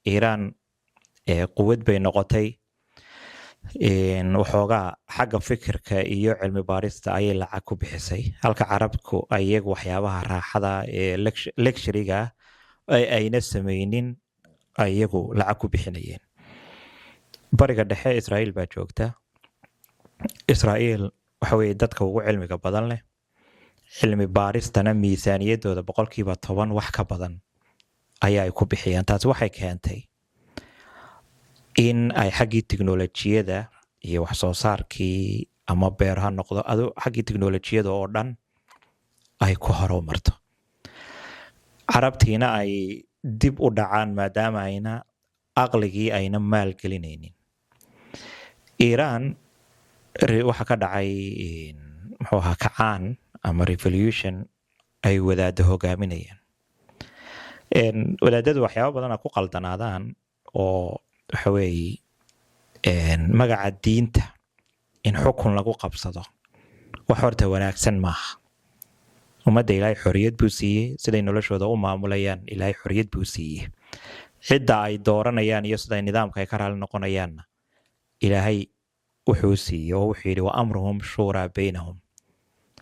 Iiraan quwad bay noqotay. Waxoogaa xagga fikirka iyo cilmi baarista ayay lacag ku bixisay, halka Carabku iyagu waxyaabaha raaxada ee luxury-ga ayna sameynin, iyagu lacag ku bixinayeen. Bariga Dhexe Israa'iil baa joogta. Israa'iil waxa weeye dadka ugu cilmiga badan leh, cilmi baaristana miisaaniyadooda 10% wax ka badan ayaa ay ku bixiyaan. Taasi waxay keentay in ay xaggii tiknolojiyada iyo wax soo saarkii, ama beer ha noqdo, adu xaggii tiknolojiyada oo dhan ay ku horumarto, Carabtiina ay dib u dhacaan, maadaama ayna aqligii ayna maalgelinaynin. Iiraan waxa ka dhacay, muxuu ahaa, kacaan ama revolution ay wadaaddo hogaaminayaan. Wadaadadu waxyaaba badan a ku qaldanaadaan oo waxa weeye magaca diinta in xukun lagu qabsado wax horta wanaagsan maaha. Ummadda Ilaahay xorriyad buu siiyey, siday noloshooda u maamulayaan Ilaahay xorriyad buu siiyey, cidda ay dooranayaan iyo siday nidaamka ay ka raali noqonayaanna Ilaahay wuxuu siiyey oo wuxuu yidhi: "وأمرهم شورى بينهم."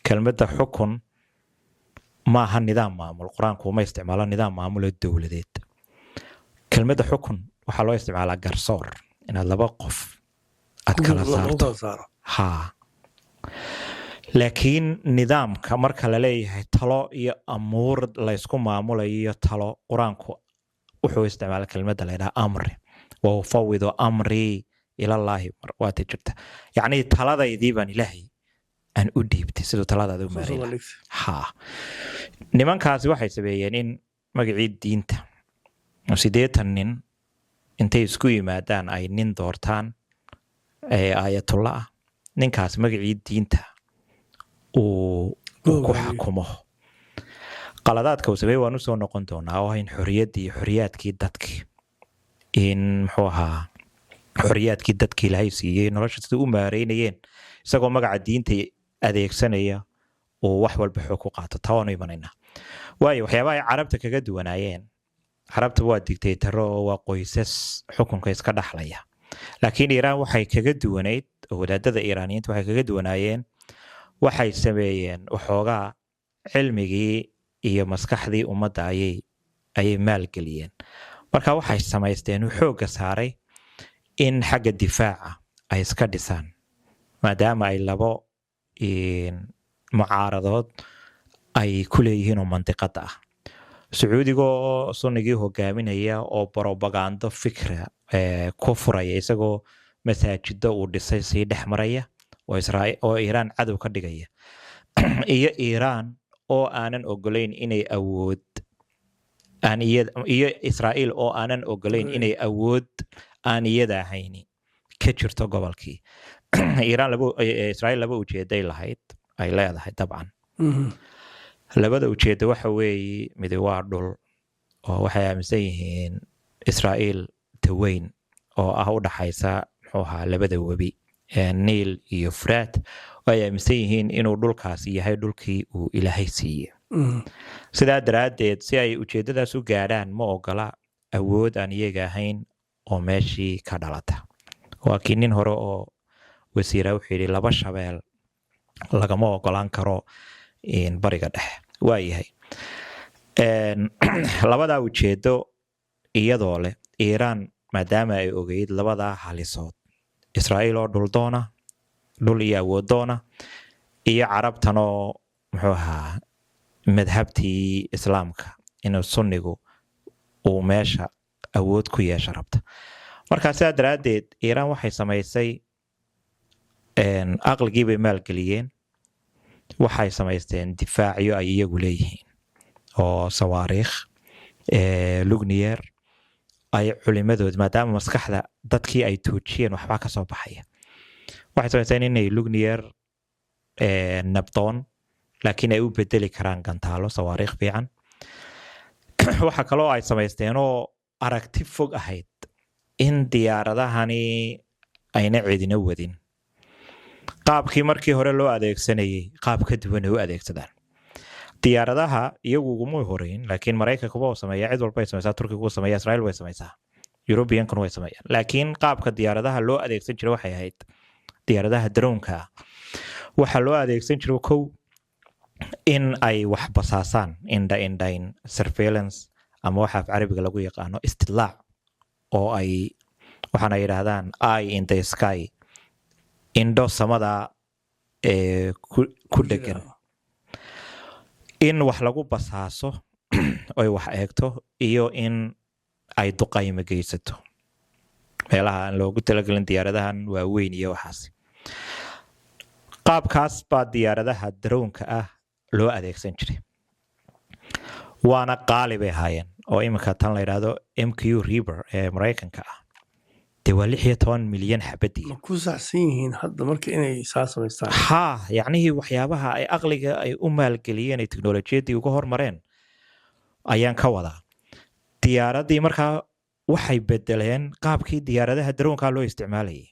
Kelmadda xukun maaha nidaam maamul. Qur-aanku uma isticmaalo nidaam maamuloo dowladeed. Kelmadda xukun waxaa loo isticmaalaa garsoor, inaad laba qof aad kala lagu saarto. Kala saaro. Haa, laakiin nidaamka marka la leeyahay, talo iyo amuur laysku maamulayo iyo talo, Qur-aanku wuxuu isticmaala kelmadda la yidhaha amri. "وأفوض أمري إلى الله" waata jirta, yacni taladaydii baan Ilaahay aan u dhiibtay, siduu taladaada u soo maaray lahaa. Bandhigtay. Haa, nimankaasi waxay sameeyeen in magacii diinta 80 nin intay isku yimaadaan ay nin doortaan ee aayatullah ah, ninkaas magacii diinta uu ku hogaamiyo. Xakumo. Qaladaadka uu sameeyey waan usoo noqon doonaa, oo ah in xorriyaddii iyo xorriyaadkii dadkii, in muxuu ahaa, xorriyaadkii dadkii Ilaahay siiyey, nolosha sida u maareynayeen, isagoo magaca diinta adeegsanaya uu wax walba xoog ku qaato. Taa waanu imanaynaa. Waayo, waxyaabaha ay Carabta kaga duwanaayeen, Carabta waa dictator-o oo waa qoysas xukunka iska dhaxlaya, laakiin Iiraan waxay kaga duwanayd, oo wadaadada Iiraaniyiinta waxay kaga duwanaayeen, waxay sameeyeen waxoogaa cilmigii iyo maskaxdii ummadda ayay maalgeliyeen. Marka waxay samaysteen uu xoogga saaray in xagga difaaca ay iska dhisaan, maadaama ay labo mucaaradood ay ku leeyihiin oo mandiqada ah, Sacuudiga oo sunnigii hogaaminaya oo brobagando fikra ku furaya, isagoo masaajido uu dhisay sii dhex maraya, oo oo Iiraan cadow ka dhigaya, iyo Iiraan oo aanan ogolayn inay awood aan iyada, iyo Israa'iil oo aanan ogolayn inay awood aan iyada ahayni ka jirto gobolkii. Iiraan laba, Israa'iil laba ujeeday lahayd, ay leedahay dabcan. Labada ujeedo waxa weeye, midi waa dhul, oo waxay aaminsan yihiin Israa'iil taweyn oo ah u dhaxaysa, muxuu ahaa, labada webi ee Niil iyo Furaat, oo ay aaminsan yihiin inuu dhulkaasi yahay dhulkii uu Ilaahay siiyey. Sidaa daraaddeed, si ay ujeeddadaas u gaadhaan, ma ogola awood aan iyaga ahayn oo meeshii ka dhalata. Waa kii nin hore oo wasiira wuxuu yidhi: "Laba shabeel lagama ogolaan karo in Bariga Dhexe." Waayahay, labadaa ujeedo iyadoo leh Iiraan, maadaama ay ogeyd labadaa halisood, Israa'iil oo dhuldoona, dhul iyo awooddoona, iyo Carabtanoo, muxuu ahaa, madhabtii Islaamka inuu Sunnigu uu meesha awood ku yeesho rabta. Marka sidaa daraaddeed Iiraan waxay samaysay, aqligii bay maalgeliyeen, waxay samaysteen difaacyo ay iyagu leeyihiin oo sawaariikh nuclear ay culimadood, maadaama maskaxda dadkii ay tuujiyeen waxbaa kasoo baxaya, waxay samaysteen inay nuclear nabdoon, laakiin ay u bedeli karaan gantaalo sawaariikh fiican. Waxa kaloo ay samaysteen oo aragti fog ahayd in diyaaradahani ayna cidina wadin, qaabkii markii hore loo adeegsanayay qaab ka duwan ay u adeegsadaan diyaaradaha. Iyagu uguma horeyn, laakiin Maraykankuba uu sameeya, cid walba ay samaysaa, Turkiga uu sameeya, Israel way samaysaa. Europeankuna way sameeyaan, laakiin qaabka diyaaradaha loo adeegsan jiray waxay ahayd diyaaradaha drone-ka ah waxaa loo adeegsan jiray, kow, in ay wax basaasaan, indha indhayn, surveillance, ama waxa af Carabiga lagu yaqaano istidlaac, oo ay waxaana yidhaahdaan "eye in the sky", indho samada ee ku dhegan, in wax lagu basaaso oy wax eegto iyo in ay duqaymo geysato meelaha aan loogu talagelin diyaaradahan waaweyn iyo waxaas. Qaabkaas baa diyaaradaha drone-ka ah loo adeegsan jiray, waana qaali bay ahaayeen. Oo iminka tan la yidhaahdo MQ Reaper ee Maraykanka ah dee waa 16 milyan xabadii. Ma ku saxsan yihiin hadda marka inay saa samaystaan? Haa, yacnihii waxyaabaha ay aqliga ay u maalgeliyeen, ay teknolojiyaddii uga hormareen ayaan ka wadaa. Diyaaraddii markaa waxay bedeleen qaabkii diyaaradaha drone-ka loo isticmaalayay.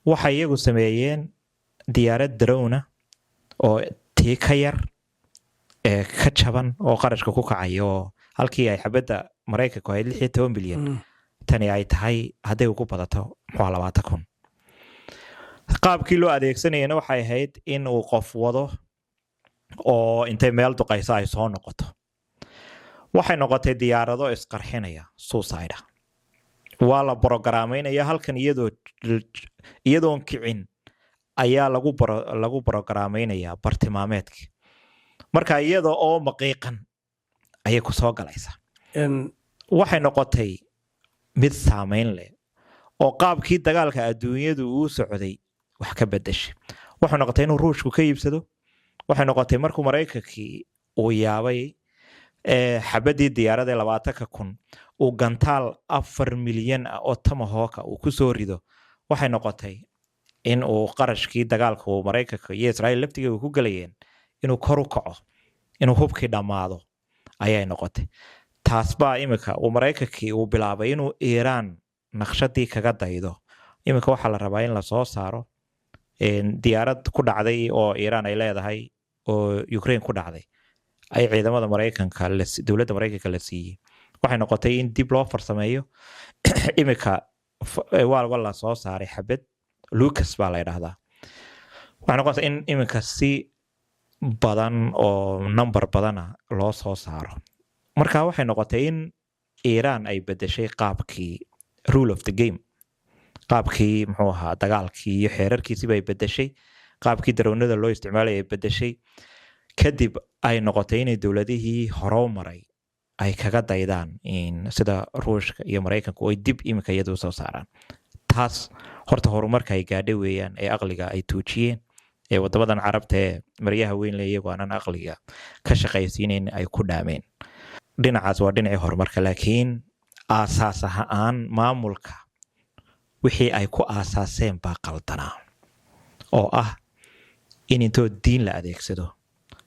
Waxay iyagu sameeyeen diyaarad drone-a oo tii ka yar ee ka jaban oo qarashka ku kacaya, oo halkii ay xabadda Maraykanku ahayd 16 bilyan, tani ay tahay hadday ugu badato muxuu 20,000. Qaabkii loo adeegsanayana waxay ahayd in uu qof wado oo intay meel duqayso ay soo noqoto. Waxay noqotay diyaarado isqarxinaya, suicide. Waa la brogaraamaynaya halkan, iyadoon kicin ayaa lagu brogaraamaynaya bartilmaameedkii. Marka iyada oo maqiiqan ayay ku soo galaysaa. Waxay noqotay mid saameyn leh oo qaabkii dagaalka adduunyadu uu socday wax ka bedeshay. Waxay noqotay inuu Ruushku ka iibsado. Waxay noqotay markuu Maraykankii uu yaabay xabadii diyaarada ee 20,000 uu gantaal 4 milyan ah oo Tomahawk uu ku soo rido, waxay noqotay in uu qarashkii dagaalka uu Maraykanka iyo Israa'iil laftigeeda ku galayeen inuu kor u kaco, inuu hubkii dhammaado ayay noqotay. Taas baa imika uu Maraykankii uu bilaabay inuu Iiraan naqshadii kaga daydo. Iminka waxaa la rabaa in lasoo saaro diyaarad ku dhacday oo Iiraan ay leedahay oo Ukraine ku dhacday ay ciidamada Maraykanka, dowladda Maraykanka la siiyey. Waxay noqotay in dib loo farsameeyo. Imika waa la soo saaray xabad Lucas baa la yidhaahdaa. Waxay noqonaysaa in iminka si badan oo number badana loo soo saaro. Marka waxay noqotay in Iiraan ay bedeshay qaabkii rule of the game, qaabkii muxuu ahaa dagaalkii iyo xeerarkiisiba ay bedeshay, qaabkii drone-ada loo isticmaalay ay bedeshay. Kadib ay noqotay inay dowladihii horeu maray ay kaga daydaan, in sida Ruushka iyo Maraykanku ay dib iminka iyadu soo saaraan. Taas horta horumarka ay gaadhay weeyaan ee aqliga ay tuujiyeen, ee wadamadan Carabta ee maryaha weyn le iyagu aanan aqliga ka shaqaysiinayn ay ku dhaameen. Dhinacaas waa dhinacii horumarka, laakiin aasaas ahaan maamulka wixii ay ku aasaaseen baa qaldanaa, oo ah in intoo diin la adeegsado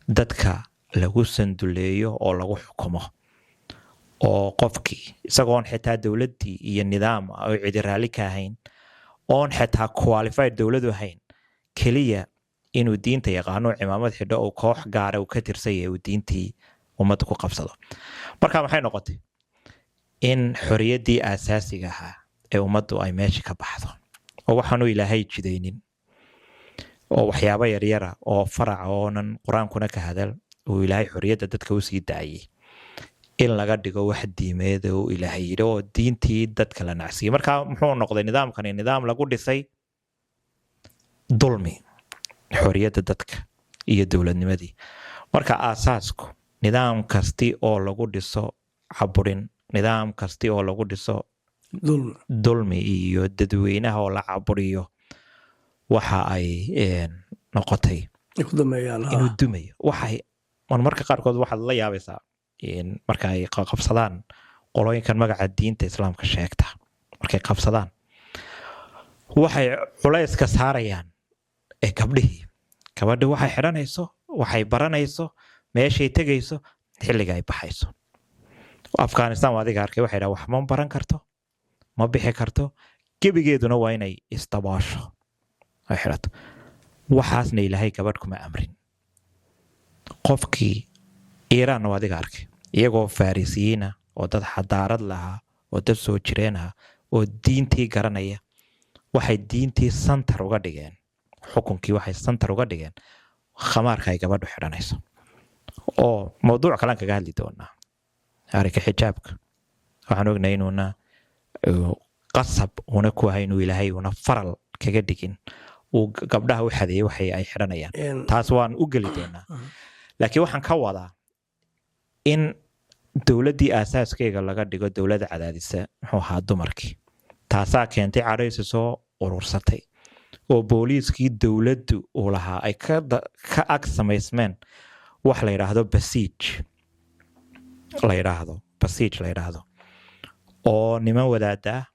dadka lagu sanduleeyo oo lagu xukumo, oo qofkii isagoon xitaa dowladdii iyo nidaam oo cidi raalli ka ahayn, oon xitaa qualified dowladu ahayn, keliya inuu diinta yaqaano, cimaamad xidho oo koox gaara uu ka tirsan yahay, uu diintii ummadda ku qabsado. Marka maxay noqotay? In xoriyaddii aasaasiga ahaa ee ummaddu ay meesha ka baxdo, oo waxaanu Ilaahay jidaynin oo waxyaabo yaryara oo faraca oonan Qur-aankuna ka hadal uu Ilaahay xorriyadda dadka usii daayay in laga dhigo wax diimeed oo Ilaahay yidhi, oo diintii dadka la nacsiiyey. Marka muxuu noqday nidaamkani? Nidaam lagu dhisay dulmi xorriyadda dadka iyo dowladnimadii. Marka aasaasku, nidaam kasti oo lagu dhiso caburin, nidaam kasti oo lagu dhiso dulmi, dulmi iyo dadweynaha oo la caburiyo, waxa ay noqotay ay ku dambeeyaan inuu dumayo. Waxay marmarka qaarkood waxaad la yaabaysaa marka ay qabsadaan qolooyinkan magaca diinta Islaamka sheegta, markay qabsadaan waxay culayska saarayaan ee gabdhihii, gabadhi waxay xidhanayso, waxay baranayso, meeshay tegayso, xilliga ay baxayso. Afghanistan waa adiga arkay, waxay dhaha wax ma baran karto, ma bixi karto, gebigeeduna waa inay isdaboosho ay xidhato. Waxaasna Ilaahay gabadh kuma amrin. Qofkii Iiraanna waa adiga arkay, iyagoo Farisiyiina oo dad xadaarad lahaa. Oo dad soo jireen ah oo diintii garanaya, waxay diintii center uga dhigeen xukunkii, waxay center uga dhigeen khamaarka ay gabadhu xidhanayso, oo mawduuc kalaan kaga hadli doonaa. Arrinka xijaabka waxaan ognahay inuuna qasab una ku ahay, inuu Ilaahay una faral kaga dhigin, uu gabdhaha u xadeeyey waxay ay xidhanayaan. Taas waan u geli doonaa, laakiin waxaan ka wadaa in dowladdii aasaaskeega laga dhigo dowladda cadaadisa, muxuu ahaa, dumarkii. Taasaa keentay cadhaysi soo urursatay oo booliiskii dowladdu uu lahaa ay ka ag samaysmeen wax la yidhaahdo Basiij la yidhaahdo, Basiij la yidhaahdo, oo niman wadaada ah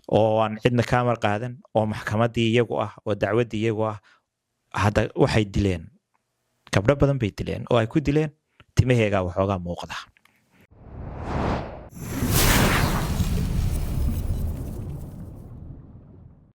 oo aan cidna ka amar qaadan, oo maxkamaddii iyagu ah, oo dacwaddii iyagu ah. Hadda waxay dileen gabdho badan bay dileen, oo ay ku dileen timaheegaa waxoogaa muuqda.